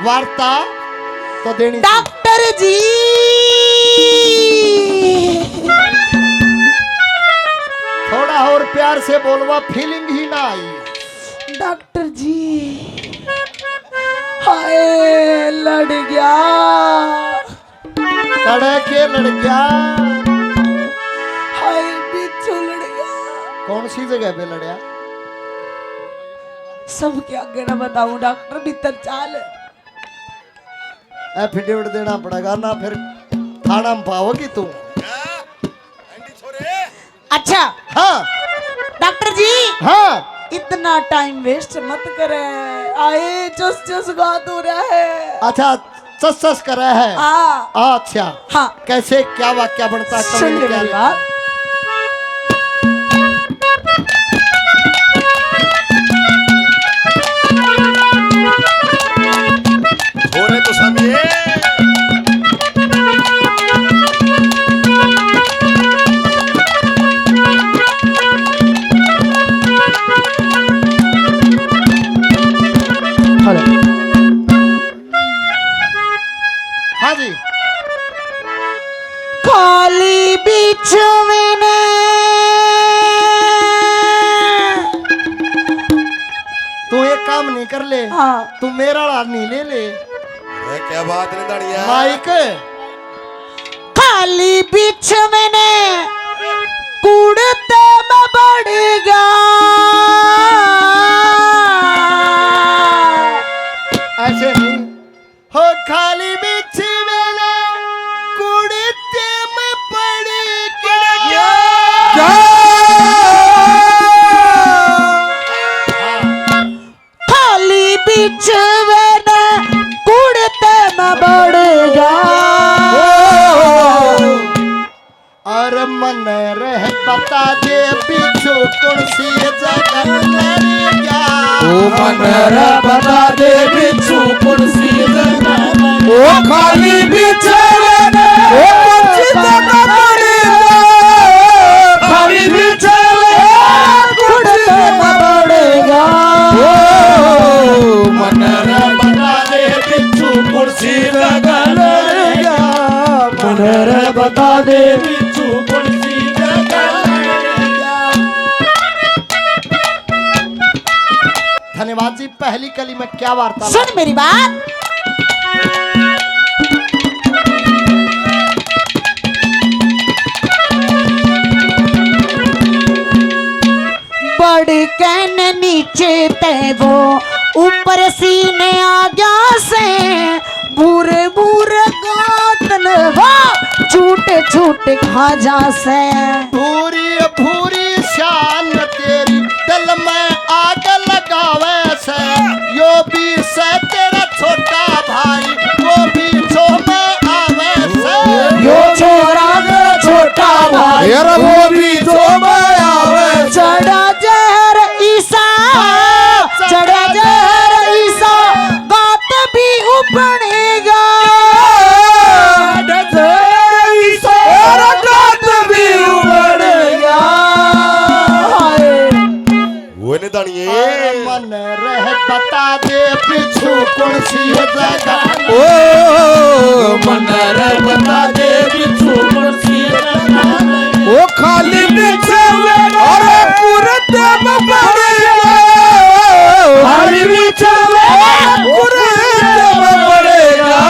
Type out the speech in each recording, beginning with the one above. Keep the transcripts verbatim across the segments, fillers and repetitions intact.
वार्ता तो देनी थी। डॉक्टर जी। थोड़ा और प्यार से बोलवा, फीलिंग ही ना आई। डॉक्टर जी, हाय लड़ गया। कड़े के लड़ गया? हाय बिच्छू लड़ गया। कौन सी जगह पे लड़या? सबके आगे ना बताऊं डॉक्टर, भीतर चाल। एफिडेविट देना पड़ेगा ना, फिर थाना में पाओगी तू। अच्छा। हाँ। डॉक्टर जी। हाँ। इतना टाइम वेस्ट मत करे। आए, चुस चुस गात हो रहा है। अच्छा, चस चस करे है। हाँ। अच्छा। हाँ। कैसे, क्या वाक्य बनता है, सुन कमी ले क्या मेरी लिखा? बात। हो रे तो सामने। हेलो। हाँ जी। खाली बिछवे ने। तू एक काम नहीं कर ले। हाँ। तू मेरा वाला नहीं ले ले। अरे क्या बात नहीं दाड़िया। माइक। खाली बिछवे ने कुड़ते में बड़ गया। ऐसे नहीं। हो खाली बिछवे ने कुड़ते में पड़ गया। क्या? खाली बिछवे ने कुड़ते में बड़ गया। और मन रह बता दे बिच्छू कौन सी जगह लड़ गया। ओ मन रह बता दे बिच्छू कौन सी जगह। ओ खाली बिछवे ने ओ कौन सी जगह पड़ गया। खाली बिछवे ने कुड़ते में पड़ गया। ओ मन रह बता दे बिच्छू कौन सी जगह लड़ गया। मन रह बता दे बिच्छू कौन सी जगह लड़ गया। धन्यवाद जी, पहली कली में क्या वार्ता। सुन मेरी बात। बड़ कैन नीचे ते वो ऊपर सीने आ गया से, भूरे भूरे गात ने वो छूट छूट खा जा से। भूरी भूरी शान तेरी दिल में आग लगावे से, यो भी से तेरा छोटा भाई, वो भी जो में आवे से। यो छोरा दे छोटा भाई, यार वो भी जो में आवे से। चढ़ा जहर ईसा, चढ़ा जहर ईसा, गात भी उबड़ेगा। चढ़ा जहर ईसा, गात भी उबड़ेगा। हाय। वो ने दानिए। अरे मन रह बता दे बिच्छू कौन सी जगह। ओ मन रह बता दे बिच्छू कौन सी जगह। ओ खाली बिछवे, अरे कुड़ते में पड़ गया। खाली बिछवे, कुड़ते में पड़ गया।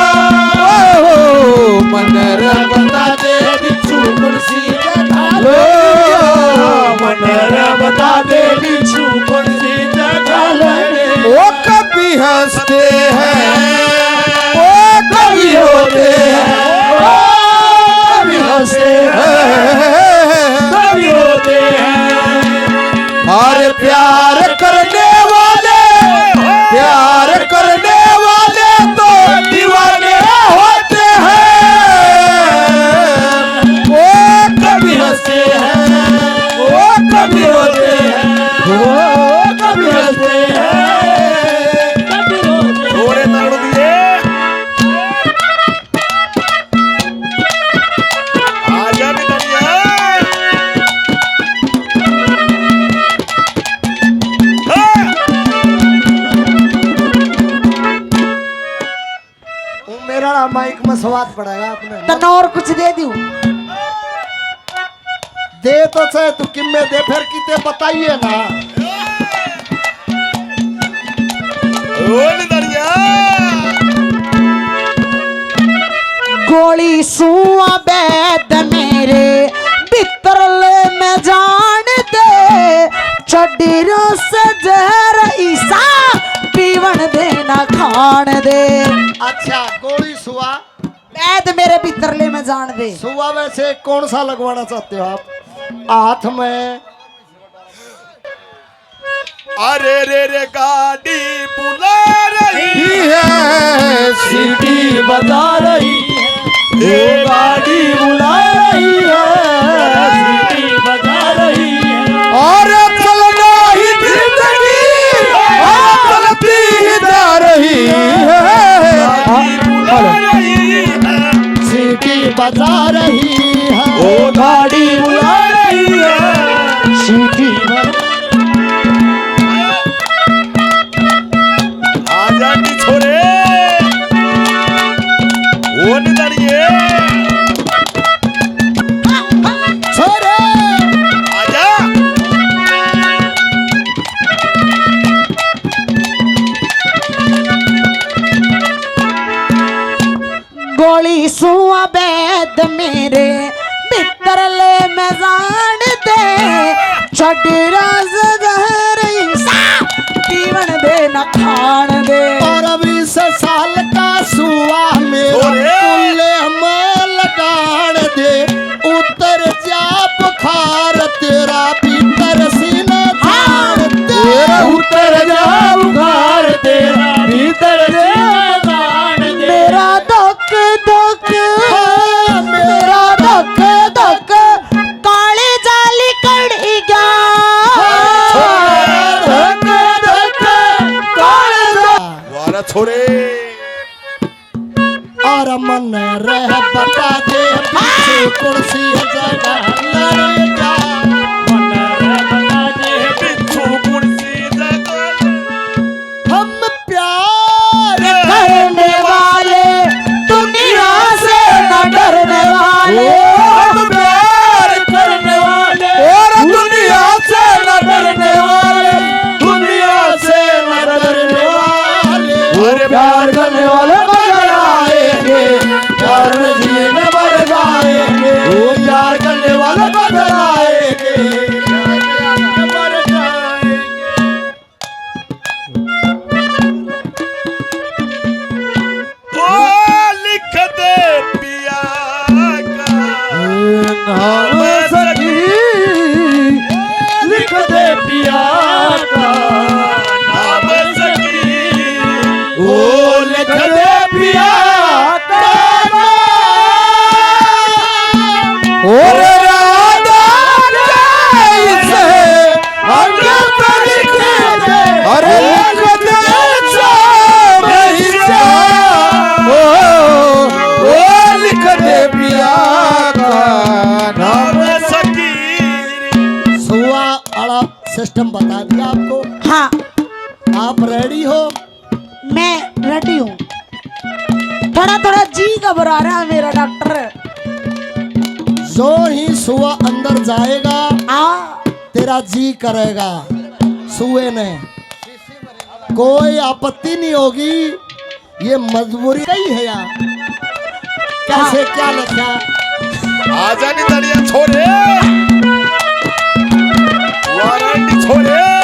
ओ मन रह बता दे बिच्छू कौन सी जगह। ओ मन रह बता दे बिच्छू कौन सी जगह लड़ गया। ओ कभी हंसते हैं, ओ कभी रोते हैं, ओ कभी हंसते हैं, कभी रोते हैं। और प्यार करने वाले, प्यार करने वाले तो दीवाने होते हैं। वो कभी हंसते हैं, वो कभी रोते हैं, वो कभी हंसते हैं, कभी रोते हैं। जोरे ताड़ू दिए। तेरा माइक में स्वाद पड़ेगा आपने। तन्ने और कुछ दे दूं? दे तो चाहे तू किम्मे दे, फिर किते बताइए ना। बोल दरिया। गोली सुआ बैद मेरे भीतरले में जान दे, चड्डी रस जहर ईसा पीवन दे ना खान दे। अच्छा, गोली सुआ बैद मेरे भीतरले में जान दे। सुआ वैसे कौन सा लगवाना चाहते हो आप? हाथ में। अरे रे रे, गाड़ी बुला रही है, सीटी बजा रही है। ये गाड़ी बुला रही है, सीटी बजा रही है। और चलना ही जिंदगी, और चलती ही जा रही है। बुला रही है। सीटी बजा रही है। ओ गाड़ी बुला रही है। सीटी बजा आजा नी छोरे, ओ नी दाड़िए। छोरे। आजा। गोली सुआ बैद मेरे भीतरले में जान दे, छड़ राज जहर इंसान जीवन दे न खान दे। और अब इस साल का सुआ मेरा ओए। कुल्ले में लगान दे, उतर जा बुखार तेरा भीतर सीने हाँ। जान दे। तेरा उतर जा बुखार तेरा भीतर सीने जान दे। मेरा धक धक, हाँ, मेरा धक धक काले जाली कड़ी गया। धक धक काले जा- वारा छोरे। और मन रह बता दे, पीछे कुर्सी जगह लड़ जा। मन रह बता दे, पीछे कुर्सी जगह। हम प्यार करने वाले, दुनिया से न डरने वाले। ओ, हम प्यार करने वाले, और दुनिया से न डरने वाले, दुनिया से न डरने वाले। अरे प्यार करने वाले बदलाएंगे, प्यार में जिए न मर जाएंगे। वो प्यार करने वाले बदलाएंगे, प्यार में जिए न मर जाएंगे। ओ लिख दे पिया का नाम सखी, लिख दे पिया का नाम सखी। ओ लिख दे पिया का नाम। और राधा के इस अंग पर लिख दे। अरे लिख दे चांद हिस्सा। ओ, ओ लिख दे पिया का नाम सखी। सुआ आला सिस्टम बता दिया आपको। हाँ। आप रेडी हो? मैं रेडी हूँ। थोड़ा थोड़ा जी घबरा रहा है मेरा डॉक्टर। जो ही सुआ अंदर जाएगा, हाँ। तेरा जी करेगा सुए ने। कोई आपत्ति नहीं होगी, ये मजबूरी नहीं है यार। कैसे क्या लिखा? आजा नी दाड़िया छोरे, वारंटी छोरे।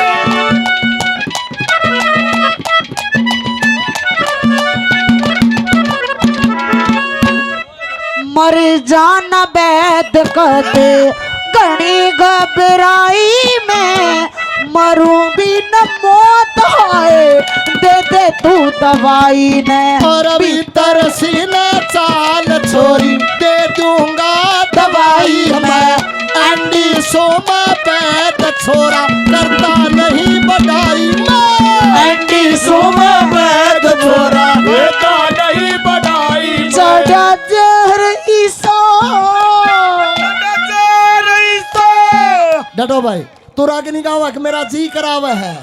मर जाना बैद कदे घणी घबराई मैं, मरूं भी न मौत होए, दे दे तू दवाई ने। और भीतर सीने चाल छोरी, दे दूंगा दवाई मैं। एंडी सोमा बैद छोरा, करता नहीं बड़ाई मैं। एंडी सोमा बैद छोरा, करता नहीं बड़ाई मैं। चढ़ा जहर ईसा। चढ़ा जहर ईसा। डटो भाई, तू राग नहीं गावा कि मेरा जी करावा है।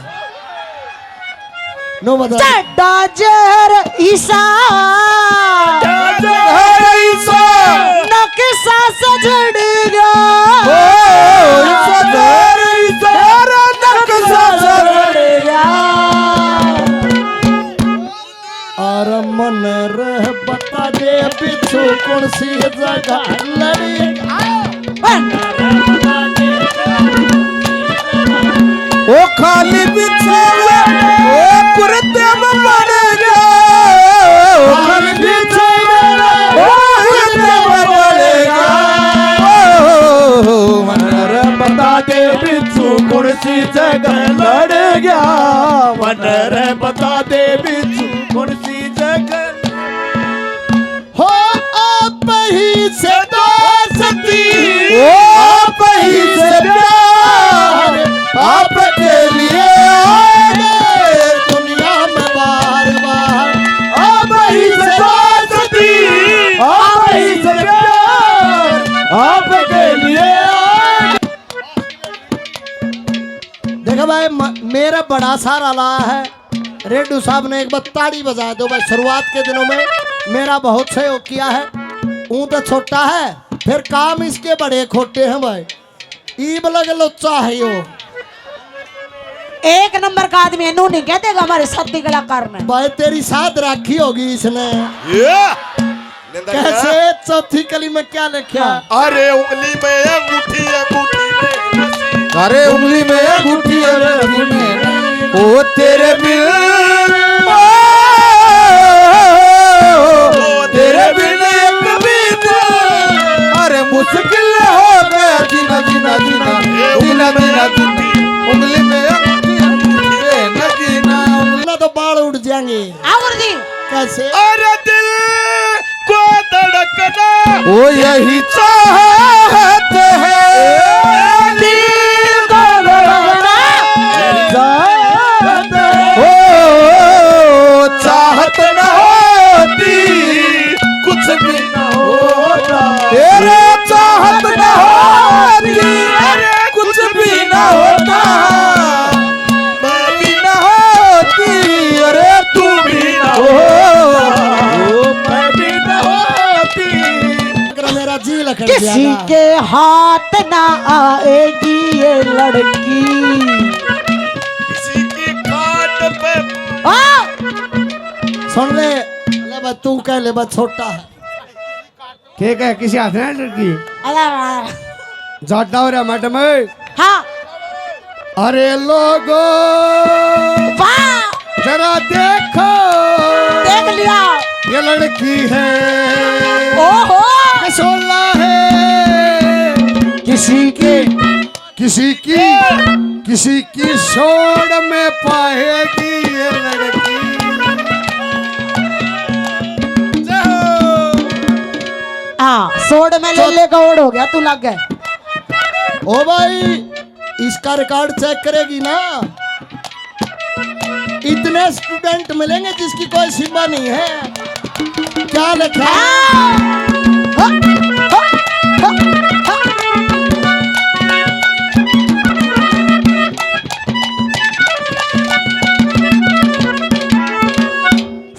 नो बता। चढ़ा जहर ईसा। अरे मन रे बता दे बिच्छू कौन सी जगह लड़ी। ओ खाली बिच्छू ओ कुर्ते में पड़ गया। ओ खाली बिच्छू ओ कुर्ते में पड़ गया। ओ मन रे बता दे बिच्छू कौन सी जगह लड़ गया। मन रे बता दे बिच्छू कौन सी जगह। हो आप ही से दोस्ती, ओ आप ही से प्यार, आपके लिए आएंगे दुनिया में बार बार। आप ही से दोस्ती, आप ही से प्यार, आपके लिए आएंगे। देखो भाई, म-, मेरा बड़ा सारा ला है। रेडू साहब ने एक बार ताड़ी बजा दो भाई। शुरुआत के दिनों में मेरा बहुत सहयोग किया है। ऊं तो छोटा है, फिर काम इसके बड़े खोटे हैं भाई। ईब लग लोचा है यो। एक नंबर का आदमी है, नू नहीं कह देगा हमारे साथी कलाकार ने। भाई, तेरी साथ राखी होगी इसने। ये निंदा कैसे क्या? चौथी कली में क्या लिखा? अरे उंगली में अंगूठी, अंगूठी में नसीब। अरे उंगली में अंगूठी, अंगूठी में। ओ तेरे बिन, ओ तेरे बिन एक भी दिन। अरे मुश्किल हो गया जीना, जीना, जीना, जीना, जीना, जीना। उंगली में अंगूठी, अंगूठी में नगीना। ना तो बाल उड़ जाएंगे। और जी। कैसे? अरे दिल को धड़कना। ओ यही चाहत है। दिल को धड़कना। चाहत है। ओ चाहत न होती, कुछ भी न होता। तेरे चाहत न होती, अरे कुछ भी न होता। मैं भी न होती, अरे तू भी न होता। मैं भी न होती। मेरा जी लखन किसी के हाथ ना आएगी ये लड़की। किसी की खाट पे। हाँ। सुन ले, ले बा, तू कह ले बा, छोटा है। ठीक है, किसी हाथ ना लड़की। अरे वाह। ज्यादा हो रहा मैडम। हाँ। अरे लोगो, वाह! जरा देखो, देख लिया। ये लड़की है, ओहो! कसोला है। किसी की, किसी की, किसी की सोड़ में पाएगी ये लड़की। हाँ, सोड़ में ले लेगा, ओड़ हो गया तू, लग गए। ओ भाई, इसका रिकॉर्ड चेक करेगी ना, इतने स्टूडेंट मिलेंगे जिसकी कोई सीमा नहीं है। क्या लिखा?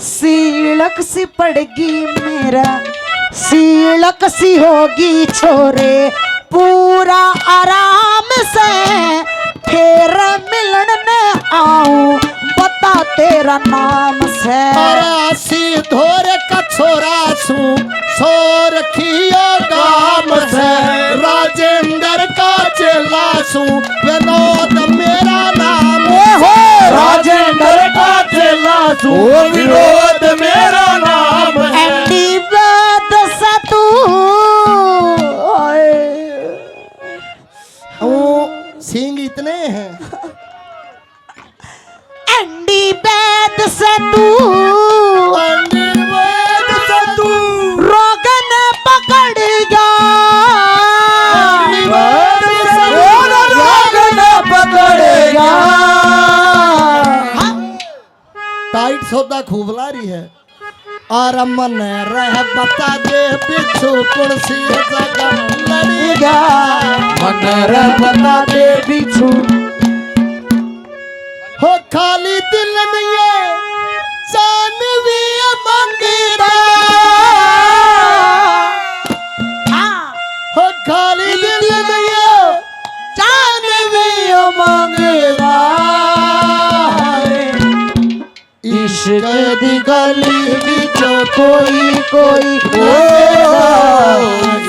सीलक सी पड़गी मेरा, सीलक सी होगी छोरे, पूरा आराम से फिर मिलन ने आऊं, बता तेरा नाम से। अरे आसी धोर का छोरा सू, सो रखियो गाम से, राजेंद्र का चेला सू, विनोद मेरा नाम। ओहो, राजेंद्र का चेला सू, ओ विनोद मेरा नाम है। एंडी वैद से तू, ओए। ओ, सींग इतने हैं। एंडी वैद से तू, एंडी वैद से तू, रोगन पकड़ गया। एंडी वैद से तू, रोगन पकड़ गया। टाइट सौदा खूब ला रही है। और मन रह बता दे बिच्छू कुण सी जगह लड़ी गया। मन रह बता दे बिच्छू। हो खाली दिल नहीं है, जान भी मांगदा। हाँ। हो खाली दिल नहीं है, जान भी मांगदा। इश्क दी गली विचों कोई कोई लंघदा।